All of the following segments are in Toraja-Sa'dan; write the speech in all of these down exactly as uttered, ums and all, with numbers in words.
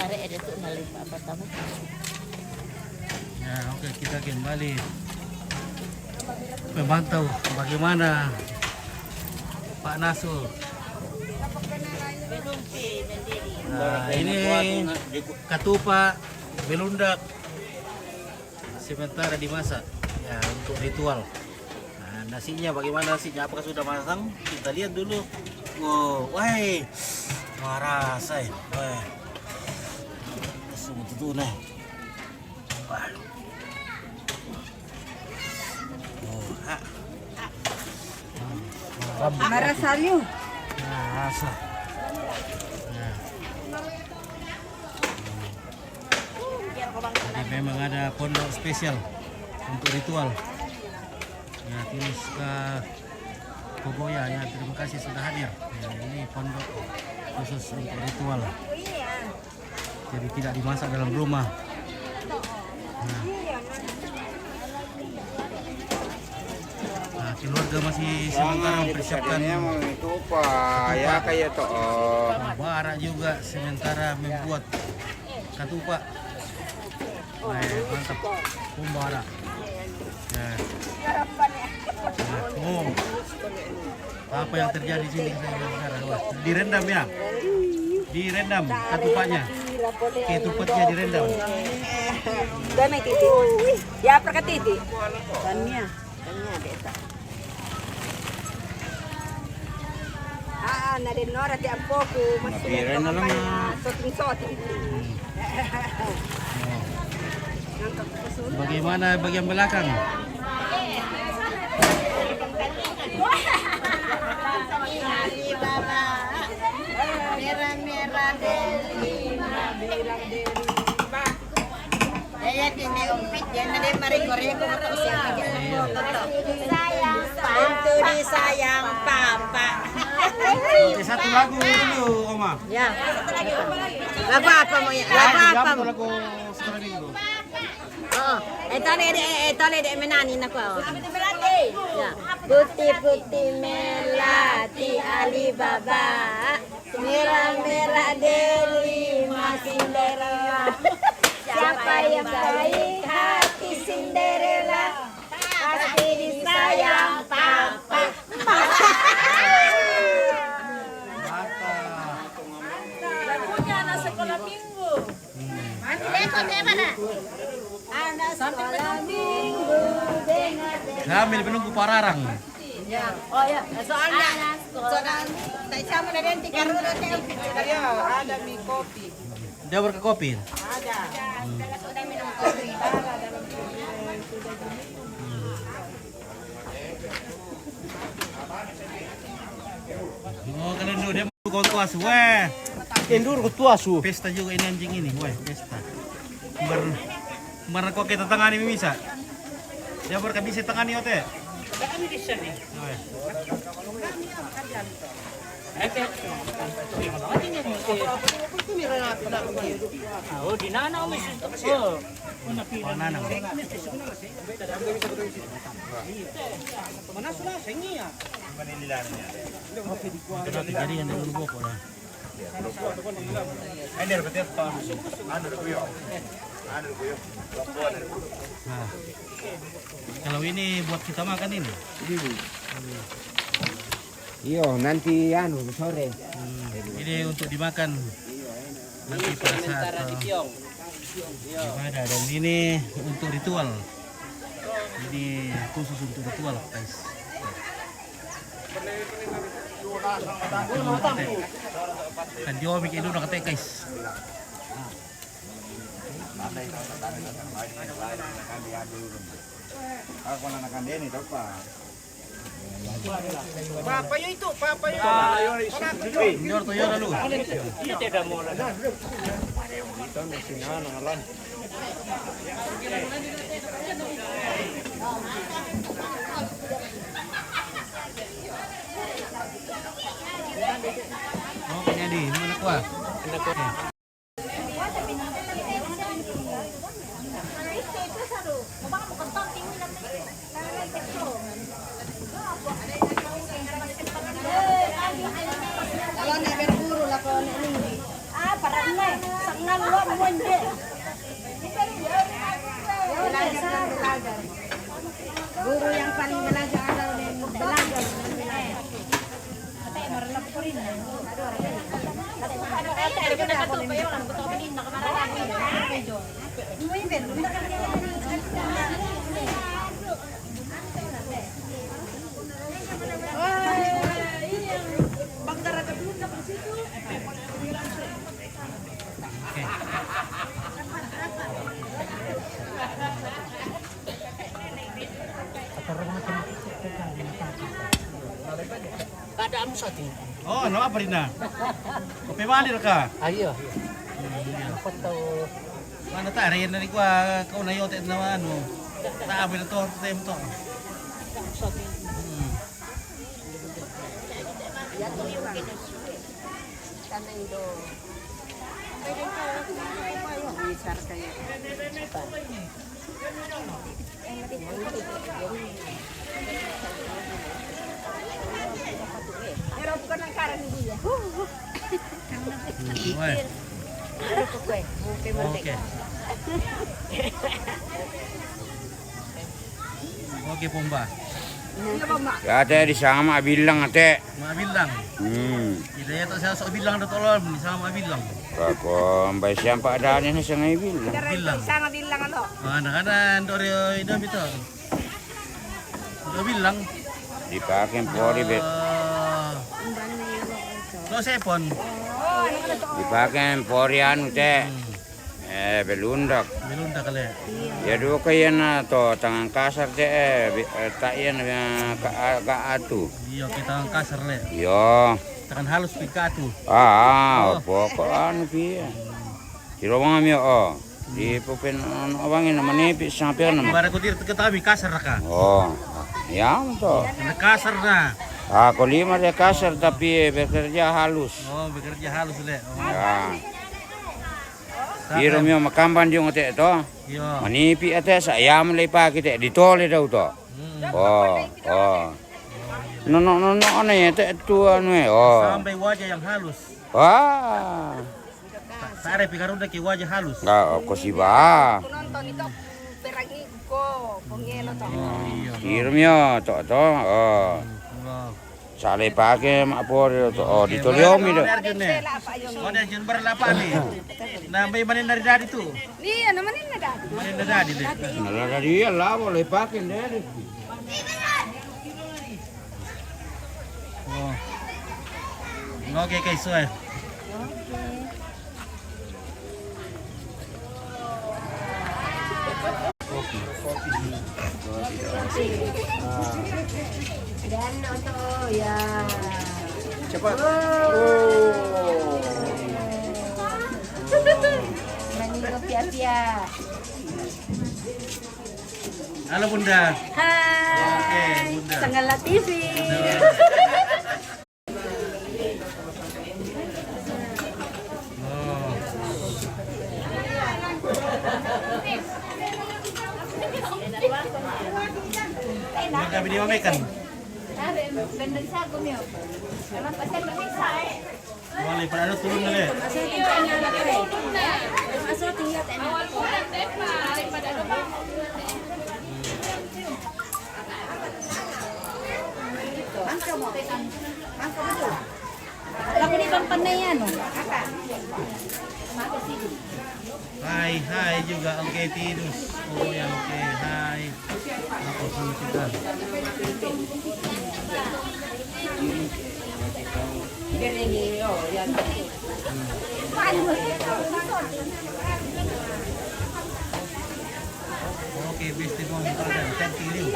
Ada tu nalih apa tamu? Ya, oke, kita kembali memantau bagaimana Pak Nasul. Nah, ini katupa, belundak, sementara dimasak, ya, untuk ritual. Nah, nasinya bagaimana nasinya? Apakah sudah matang? Kita lihat dulu. Wow, wah, marasa, eh. Wah. Sungguh tutu, nah. Wah. Oh, ha. Marasa liu. Nah, rasa. Nah. Jadi memang ada pondok spesial untuk ritual. Ya, Tinuska Kogoya, ya, terima kasih sudah hadir. Ya, ini pondok khusus untuk ritual. Jadi tidak dimasak dalam rumah. Nah. Nah, keluarga masih sementara mempersiapkan ketupat. Ya, kayak toh. Bara juga sementara membuat katupa. Wah, mantap. Kumbara. Ya. Nah, oh. Apa yang terjadi di sini? Saya penasaran. Wah, direndam ya? Direndam katupanya. Ketupatnya direndam. Dua mai titi. Ya, perkatiti. Tania. Tania, desa. Ah, na den nora ti ampoku, masih ada kampanye, soting-soting. Bagaimana bagian belakang? Merah-merah deli, bilang deli. Saya tini umpit, ya, na dia mari goreng, kok tak usah. Iya. Sayang, tentu disayang papa. Oke, satu lagu dulu, Oma. Ya. Lagu apa mau ya? Lagu apa? Lagu sekarang ini, Bu. Oh, eh, tole de, eh, tole de menani na ko. Ya. Putih-putih melati Alibaba. Merah-merah deli masih Cinderella. Siapa yang baik hati Cinderella? Pasti disayang papa. Lagunya anak sekolah minggu. Sampai minggu. Sambil menunggu pararang. Ya. Oh ya, soalnya soalnya tak sama dengan tiga ruru teh. Iya, ada mie kopi. Dia berke kopi. Ada. Ada. Oh, kalau dulu dia mau kau tuas, weh. Endur ko tuasu. Pesta juga ini anjing ini, weh, pesta. Bar, bar ko kita tangani bisa. Dia bar bisa tangani ote. Weh. Oh, di nana, oh, nanang. Mana sudah sengi ya? Jadi yang dulu boko lah. Nah, kalau ini buat kita makan ini. Iyo, nanti anu sore. Hmm, ini untuk dimakan nanti pada saat, eh, ibadah, dan ini untuk ritual. Ini khusus untuk ritual, guys. Kan dia bikin dulu kata, guys. Papa yo itu, papa yo. Señor, señor, lalu. Oh, kayaknya di mana kuah? Kalau nak berburu lah, kalau nak ini. Ah, parang na. Sangal lo, Guru yang paling belajar adalah yang belajar. Keadaan satu. Oh, nama apa, Rina? Kopi balik ka? Ayo, ayo. Apa tahu? Mana tak ada yang dari gua, kau na yote na anu. Tak apa itu, tem to. Hmm. Weh. Oke. Oke, Pomba. Ya, te di sama bilang, te. Ma bilang. Hmm. Ida ya tak saya sok bilang ada tolong, ni sama bilang. Kako ambai siampa dani na sangai bilang. Bilang. Sama bilang, alo. Mana ada ndori ida bito. Ida bilang. Dipakai pori be. Oh. Lo sepon. Dipakai pori anu, te. Hmm. Eh, belundak. Belundak le. Ya, dua kaya na to, tangan kasar te, eh, bi-, eh, tak iya na, eh, ka, ka atu. Iya, kita tangan kasar le. Iya. Tangan halus pi ka atu. Ah, ah, pokok anu pi. Di ruang mi, oh. Di pupen, anu, abang ini manipi sampai na. Bara kudir ketahui kasar ka. Oh, ya, to. Kasar na. Ah, ko lima dia kasar tapi bekerja halus. Oh, bekerja halus le. Oh. Ya. Piro mio makamban jung ate to. Iya. Manipi ate sa yam le pake te ditole dau to. Hmm. Oh, oh. Nono, nono, ane te tu anu e. Oh. Sampai wajah yang halus. Wah. Sare pikarunda ke wajah halus. Enggak, ko si ba. Aku nonton itu perang itu ko pengelo to. Oh, iya. Piro mio to to. Oh. Hmm, wow. Sale pake mak pori to. Oh, ditoliomi do. Arjun ne. Oh, Arjun berlapa ni. Nambai manin dari dadi tu. Iya, na manin na dadi. Manin na dadi le. Nala dadi iya lah, boleh pake dadi. Oh. Oke, guys, suai. Dan oto ya. Cepat. Oh. Mani ko pia-pia. Halo, Bunda. Hai. Oke, Bunda. Sangala T V. Aduh. Oh. Udah kami dimamekan. Boleh, pada ada turun kali. Mangka mo. Mangka mo. Ako di bang panay ano? Hai, hai juga, oke, Tidus. Oh, ya, oke, hai. Ako, sunod kita. Oke, besti mo, thank you.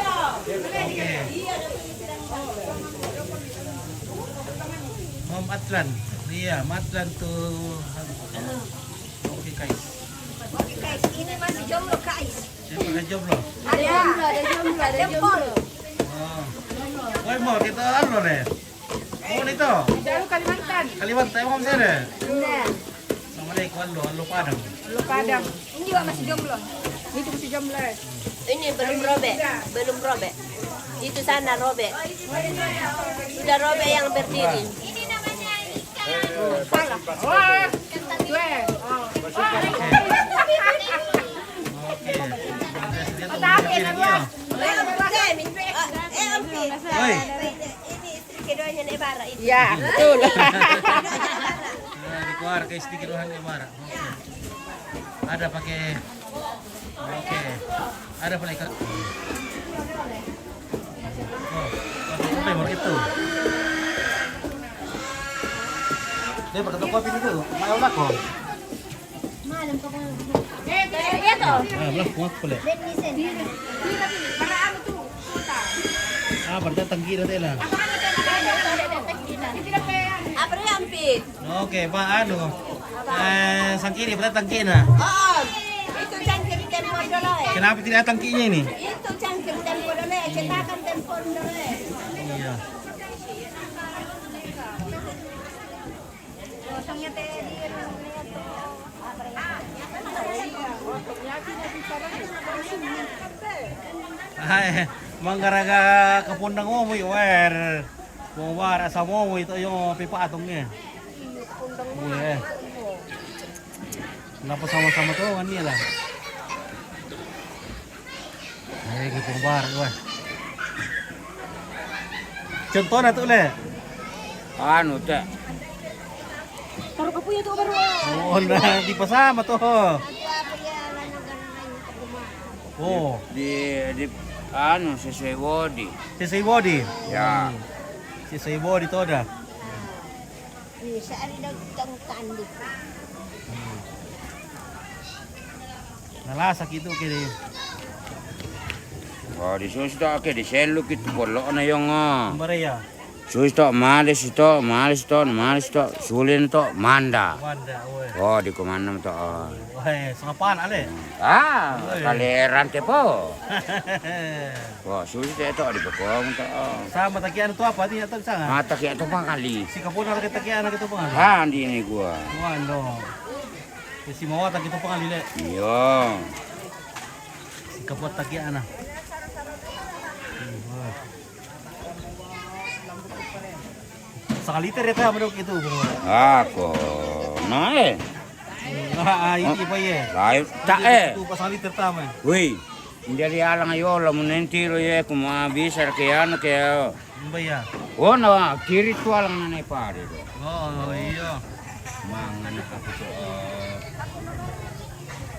Oke. Ma'am Atlan. Iya, Ma'am Atlan to. Oke, guys. Oke, guys, ini masih jomblo, guys. Siapa yang jomblo? Ada. Ada jomblo, ada jomblo, ada jomblo. Oh. Woi, mau kita anu, Re? Oh, nito. Jauh Kalimantan. Kalimantan, mau sana? Iya. Assalamualaikum, halo, halo Padang. Halo Padang. Ini juga masih jomblo. Ini juga masih jomblo. Ini belum robek, belum robek. Itu sana robek. Sudah robek yang berdiri. Salah. Wah. Weh. Oh. Ya, betul. Nah, dikeluar ke sedikit bahan dia marah. Ada pakai, oke. Ada pakai ikan. Oh, pakai apa yang begitu? Dia pakai kopi itu. Mau lah kok. Ah, belah kuat pula. Ah, berarti tangki dah lah. Apa dia ampit? Oke, Pak, anu. Eh, sangkiri, berarti tangki nah. Oh, itu cangkir tempo dulu ya. Kenapa tidak tangkinya ini? Itu cangkir tempo dulu ya, cetakan tempo dulu ya. Iya. Hai, manggaraga kapondang mo, wer. Mo bara samo mo ito yung pipatong eh. Iya. Kenapa sama-sama tuh kan iya lah. Eh, gitu bar, weh. Contohnya tuh le. Anu, Cak. Taruh kapunya tuh baru. Oh, nah, di pasama tuh. Oh. Di, di, anu, sesuai body. Sesuai body. Ya. Hmm. Sesuai body tuh dah. Bisa ada tangkandi. Nalasa kitu kiri. Oh, di susi to, oke, di selu kitu bolok na yong. Mare ya. Susi to, males to, males to, males to, sulin to, manda. Manda, weh. Oh, di komandan to. Weh, sangapa ale. Ah, kale rante po. Wah, susi to di bekong to. Sama takian to apa ti atau sana? Ah, takian to pangali. Si kapon ada takian ada to pangali. Ah, di ini gua. Wando. Si mawa takian to pangali le. Iya. Si kapon takian ah. Sakaliter ya ta madok itu. Ako. Nah, eh. Ah, ah, iti pa iye. Layo, ta, eh. Itu pa sakaliter ta ma. Wih. Jadi alang ayo lo menentiro ye kuma bisa ke anu ke. Mbaya. Oh, na kiri tu alang na pare do. Oh, iya. Mangan apa tu?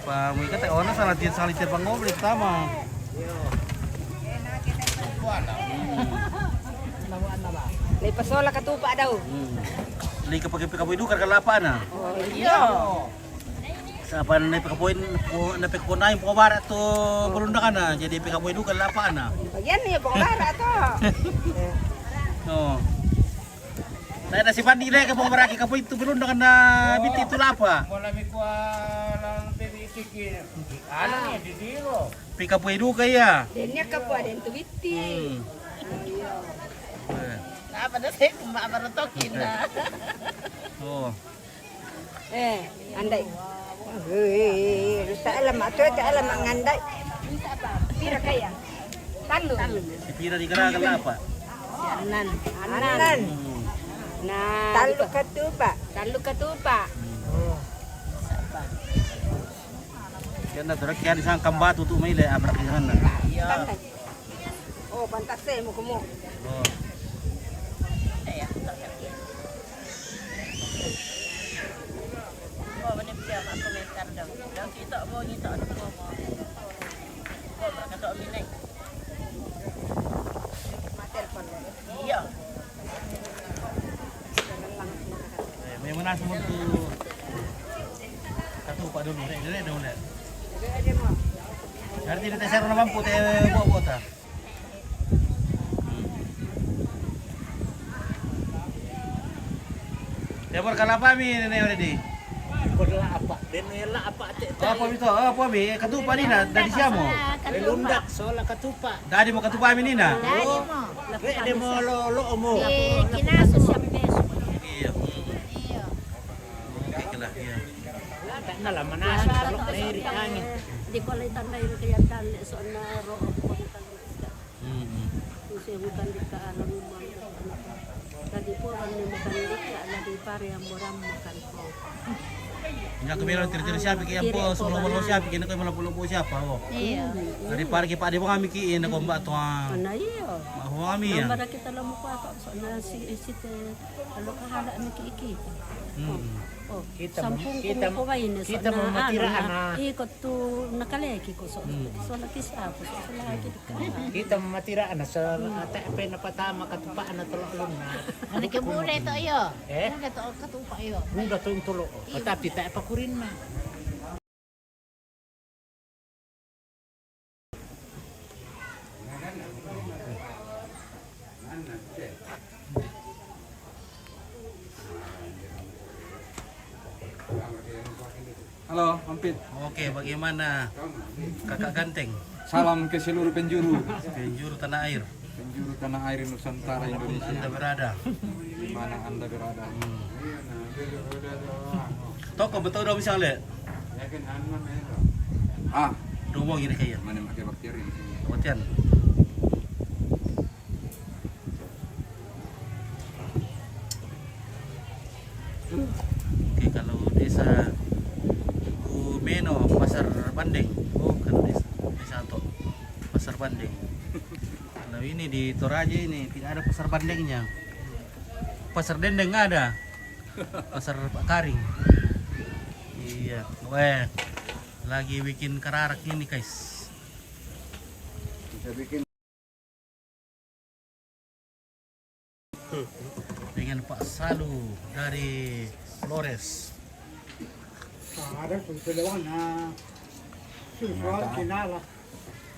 Pa mo ikata ona sakaliter, sakaliter pangobre tama. Lay pasola katupa daw. Hmm. Lay kapag pikabuy dukar kalapa na. Oh, iya. Sapa na pikabuy, na pikabuy na yung pangabara to bulundakan na. Jadi pikabuy dukar kalapa na. Bagian niya pangabara to. Oh. Tayo na si Pandi na kapag maraki kapoy to bulundakan na biti to lapa. Wala mi kuha lang tinitik. Ano niya, di zero. Pikapoy do kaya. Denya kapo ada yang tuwiti. Hmm. Eh. Apa na sa kuma para tokin na. Oh. Eh, anday. Eh, sa alam ato, sa alam ang anday. Pira kaya? Talo. Si pira di kara kalapa? Anan. Anan. Hmm. Na, talo katupa. Talo katupa. Hmm. Oh. Kaya na, tura kaya di sa kambatu tu may le, abra kaya na. Pantay. Oh, pantas eh, mo kumo. Oh. Mo, mani piya ma komentar daw. Daw kita mo, kita ano mo mo. Mo, baka to minay. Mater pa lo. Iya. Eh, may mana semua tu. Katupa dulu, re, re, dulu. Dari tidak teser naman puti, buat-buat ah. Tebor kalapa mi nene ore di. Ikon lapa, den lapa te. Apa mi to? Apa mi? Katupa ni na, dari siamo? Lelundak, sola katupa. Dari mo katupa mi ni na. Dari mo. Re, de mo lo, lo mo. Eh, kinaso siya peso. Iya. Iya. Oke, kala, iya. Nala manasa, lo, re, ri, angin. Di ko lay tanda yung kaya dali, so na ro. Mm-mm. Kung siya mo kandika, alam mo, mga kadi po, ano mo kandika, lagi pare ang moram mo kan po. Nya ko melo tiri-tiri siapi ki ampo, solo-solo siapi ki, na ko melo polo siapa, oh. Iya. Daripada ki pa'de bang ami ki, na ko mbak tuang. Ana iya. Mbak bang ami ya. Daripada kita lama kuasa, soalnya si, si te, kalau kahala na ki iki. Hmm. Oh, kita mem-, sampung kita, ko baine, kita soalnya mematiraan, anu, ah. Iko tu nakaleki ko, so, hmm, soalnya kisah ko, so, soalnya kita. Kita mematiraan, so, hmm, ate pe na patama katupa na tolo luna. Ana ke mure to iyo. Eh? Mure to katupa iyo. Mure to tolo. Tapi tak apa kurin na. Halo, Ampit. Oke, bagaimana Kakak ganteng? Salam ke seluruh penjuru. Penjuru tanah air. Penjuru tanah air Nusantara Indonesia. Anda berada. Di mana Anda berada? Hmm. Toko betul dong misalnya. Ah. Dua gini kayaknya. Mana pakai bakteri? Bakteri. Oke, kalau desa Kumeno, Pasar Bandeng. Oh, kalau desa, desa to Pasar Bandeng. Kalau ini di Toraja ini tidak ada Pasar Bandengnya. Pasar Dendeng ada. Pasar Pak Karing. Iya. Weh, lagi bikin kararak ini, guys. Kita bikin dengan Pak Salu dari Flores. Ada pun pelewan, nah. Sudah kenalan.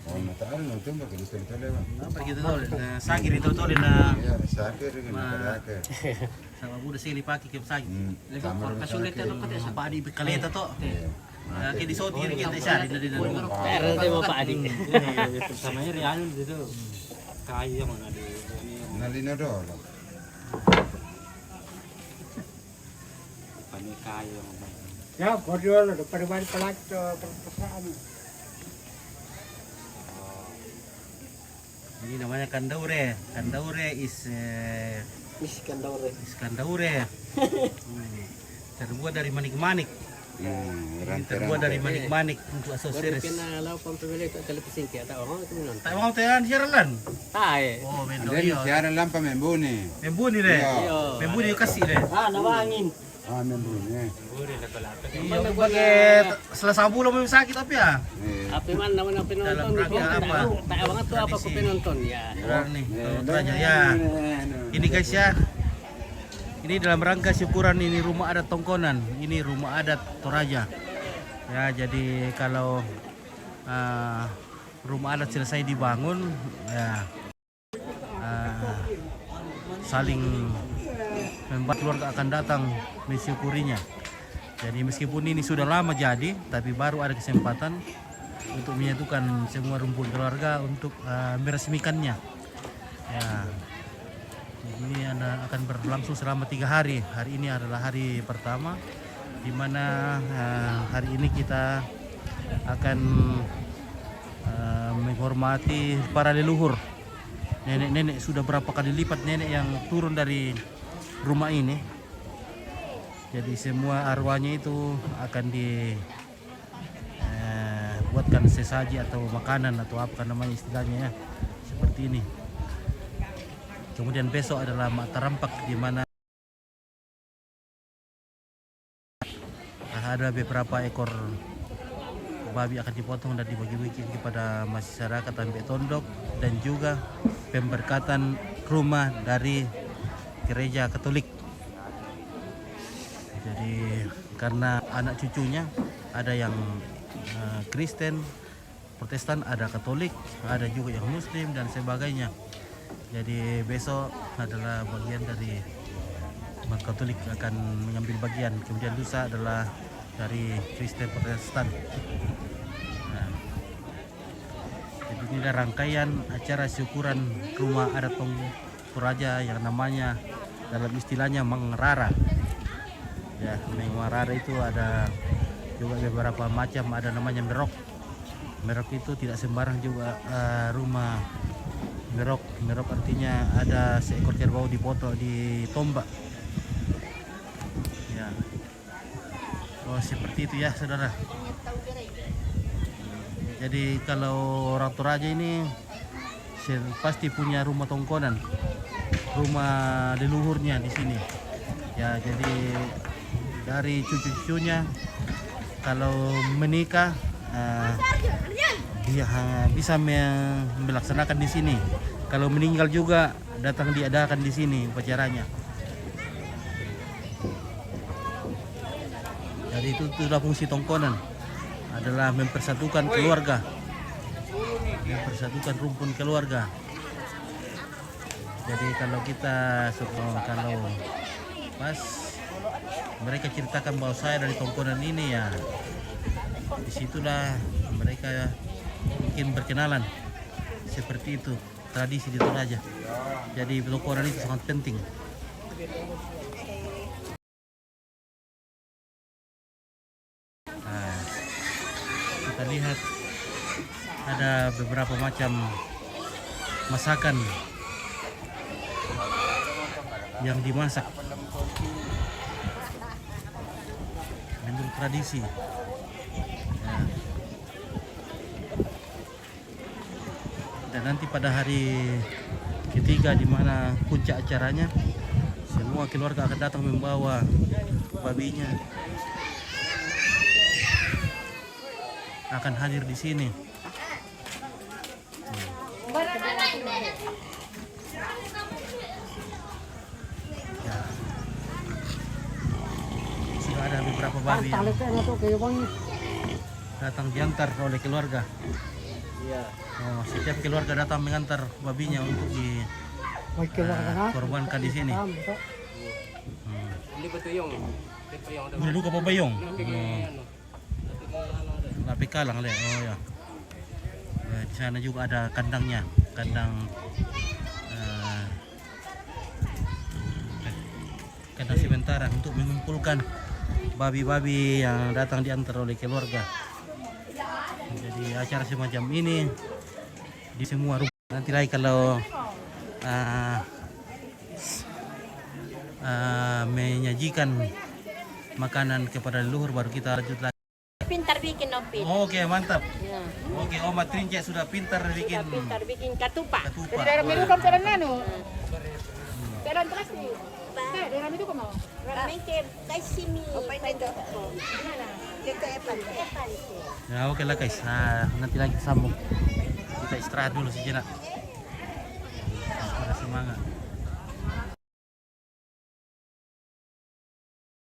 Oh, mata ada nonton pakai di tele-tele, Bang. Apa kita tahu, nah, sakit itu tahu, nah. Iya, sakit ini, nah, sakit. Sama budak sini pakai ke sakit. Hmm. Lebih sama kuat rumah kasulit sakit. Itu kata siapa di kaleta tuh. Iya. Nah, kayak di soti kita cari dari dalam. Ada dia mau Pak Adi. Sama ini anu itu. Kayu yang mana di ini. Nalina dulu. Pane kayo. Ya, bodoh lo, pada balik pelak ke perasaan. Ini namanya kandaure. Kandaure is, eh, is kandaure. Is kandaure. Hmm. Terbuat dari manik-manik. Hmm, ini terbuat dari manik-manik untuk asoseres. Baru kena lau pampe beli tak kalau pesingki atau orang itu minum. Tak mau telan siaran lan. Tae. Oh, mendo. Ada iya. Siaran lan pa membuni. Membuni deh. Iya. Membuni kasih deh. Ah, nawangin. Ah, membuni. Membuni lah kalau apa. Iya, pakai selasa bulan memang sakit tapi ya. Iya. Apa mana nama apa nonton itu? Dalam rangka apa? Tak banget tuh apa aku penonton ya. Nih, iya, nonton aja ya. Ini guys ya. Ini dalam rangka syukuran ini rumah adat Tongkonan, ini rumah adat Toraja. Ya, jadi kalau, eh, rumah adat selesai dibangun, ya, eh, saling membantu keluarga akan datang mensyukurinya. Jadi meskipun ini sudah lama jadi, tapi baru ada kesempatan untuk menyatukan semua rumpun keluarga untuk, eh, meresmikannya. Ya, ini ada, akan berlangsung selama tiga hari. Hari ini adalah hari pertama, di mana, eh, hari ini kita akan, eh, menghormati para leluhur. Nenek-nenek sudah berapa kali lipat nenek yang turun dari rumah ini. Jadi semua arwahnya itu akan di eh, buatkan sesaji atau makanan atau apa namanya istilahnya ya, seperti ini. Kemudian besok adalah mak tarampak di mana ada beberapa ekor babi akan dipotong dan dibagi-bagi kepada masyarakat Ambek Tondok dan juga pemberkatan rumah dari gereja Katolik. Jadi karena anak cucunya ada yang, eh, Kristen, Protestan, ada Katolik, ada juga yang Muslim dan sebagainya. Jadi besok adalah bagian dari umat Katolik akan mengambil bagian. Kemudian lusa adalah dari Kristen Protestan. Nah, jadi inilah rangkaian acara syukuran rumah adat Tong-, Toraja yang namanya dalam istilahnya mengrara. Ya, mengrara itu ada juga beberapa macam, ada namanya merok. Merok itu tidak sembarang juga, eh, rumah merok. Merok artinya ada seekor kerbau dipotong, ditombak. Ya. Oh, seperti itu ya, saudara. Jadi kalau orang Toraja ini se- pasti punya rumah tongkonan, rumah leluhurnya di sini. Ya, jadi dari cucu-cucunya kalau menikah, eh, dia ha- bisa me- melaksanakan di sini. Kalau meninggal juga datang diadakan di sini upacaranya. Jadi itu itulah fungsi tongkonan, adalah mempersatukan keluarga, mempersatukan rumpun keluarga. Jadi kalau kita suka kalau pas mereka ceritakan bahwa saya dari tongkonan ini, ya disitulah mereka mungkin berkenalan seperti itu, tradisi di Toraja. Jadi tongkonan itu sangat penting. Nah, kita lihat ada beberapa macam masakan yang dimasak menurut tradisi. Nah, dan nanti pada hari ketiga, di mana puncak acaranya, semua keluarga akan datang membawa babinya, akan hadir di sini. Ya. Sudah ada beberapa babi yang datang diantar oleh keluarga. Iya. Oh, setiap keluarga datang mengantar babinya untuk di, eh, korbankan di sini. Hmm. Ini betul, Yong. Betul, Yong. Boleh luka apa, Yong? Ini, hmm, anu. Lapikalang le. Oh ya. Eh, di sana juga ada kandangnya, kandang, eh, kandang sementara untuk mengumpulkan babi-babi yang datang diantar oleh keluarga. Jadi acara semacam ini di semua rumah. Nanti lagi kalau, ah, ah, menyajikan makanan kepada leluhur, baru kita lanjut lagi. Pintar bikin, Opin. Oke, mantap. Ya. Oke, Oma Trince sudah pintar bikin. Sudah pintar bikin katupa. Katupa. Dari daerah Merukan, jalan anu. Jalan pasti. Pak. Daerah itu kemau. Ramai ke Kaisimi. Apa ini tuh? Gimana? Kita Epan. Epan. Ya, oke lah, guys. Ah, nanti lagi sambung. Kita istirahat dulu sejenak. Pada semangat.